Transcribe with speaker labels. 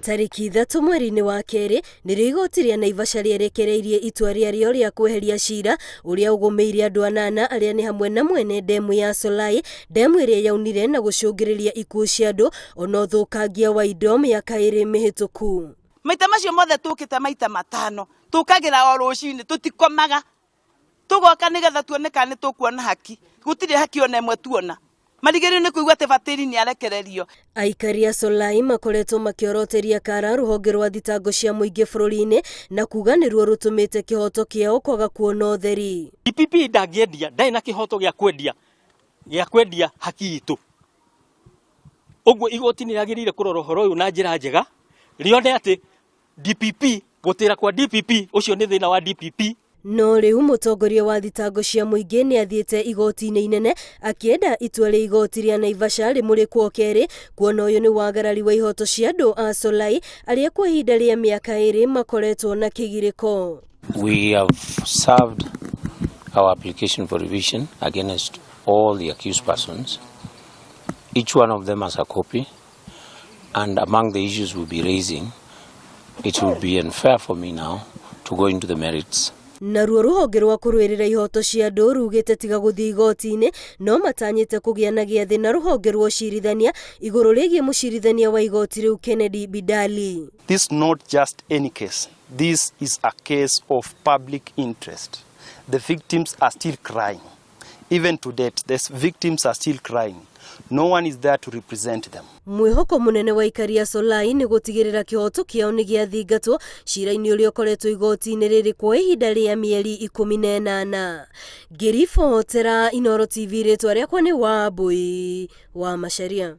Speaker 1: Tarĩki 3 mweri-inĩ wa kerĩ nĩrĩo igoti rĩa Naivasha rĩerekereirie itua rĩarĩo rĩa kweheria cira ũrĩa ũgũmĩire andũ anana arĩa nĩ hamwe na mwene ndemu ya Solai, ndemu ĩrĩa yaunire na gũcũngĩrĩria ikuũ cia andũ ona ũthũkangia wa indo mĩaka ĩrĩ mĩhĩtũku.
Speaker 2: Maita macio mothe tũkĩte maita matano, tũkagĩra o rũcinĩ, tũtikomaga, tũgoka nĩgetha tuone kana nĩ tũkuona haki. Gũtirĩ haki ona ĩmwe tuona. Marigĩrĩrio nĩ kũigua atĩ Batĩri nĩ arekererio.
Speaker 1: Aikari a Solai makoretwo makĩoroteria kara rũhonge rwa thitango cia mũingĩ bũrũri-inĩ na kuga nĩruo rũtũmĩte kĩhoto kĩao kwaga kuona ũtheri.
Speaker 3: DPP ndangĩendia, ndarĩ na kĩhoto gĩa kwendia gĩa kwendia haki itũ. Ũguo igoti nĩ rĩagĩrĩire kũrora ũhoro ũyũ na njĩra njega, rĩone atĩ DPP, gũtĩra kwa DPP, ũcio nĩ thĩna wa DPP.
Speaker 1: No rĩu mũtongoria wa thitango cia mũingĩ nĩ athiĩte igoti-inĩ inene akĩenda itua rĩa igoti rĩa Naivasha rĩmũrĩkwo kerĩ kuona ũyũ nĩ wagarari wa ihoto cia andũ a Solai arĩa kwa ihinda rĩa mĩaka ĩrĩ makoretwo na kĩgirĩko.
Speaker 4: We have served our application for revision against all the accused persons. Each one of them has a copy, and among the issues we'll be raising, it will be unfair for me now to go into the merits.
Speaker 1: Naruo rũhonge rwa kũrũĩrĩra ihoto cia andũ rugĩte tiga gũthiĩ igoti-inĩ no matanyĩte kũgĩa na gĩathĩ na rũhonge rwa ũcirithania igũrũ rĩgiĩ mũcirithania wa igoti rĩu Kennedy Bidali.
Speaker 5: This not just any case. This is a case of public interest. The victims are still crying. Even to date, the victims are still crying. No one is there to represent them.
Speaker 1: Mwĩhoko mũnene wa aikari a Solai nĩ gũtigĩrĩra kĩhoto kĩao nĩ gĩathingatwo cira-inĩ ũrĩa ũkoretwo igoti-inĩ rĩrĩ kwa ihinda rĩa mĩeri 18. Ngĩribotera Inooro TV rĩtwa rĩakwa nĩ Wambui wa Macharia.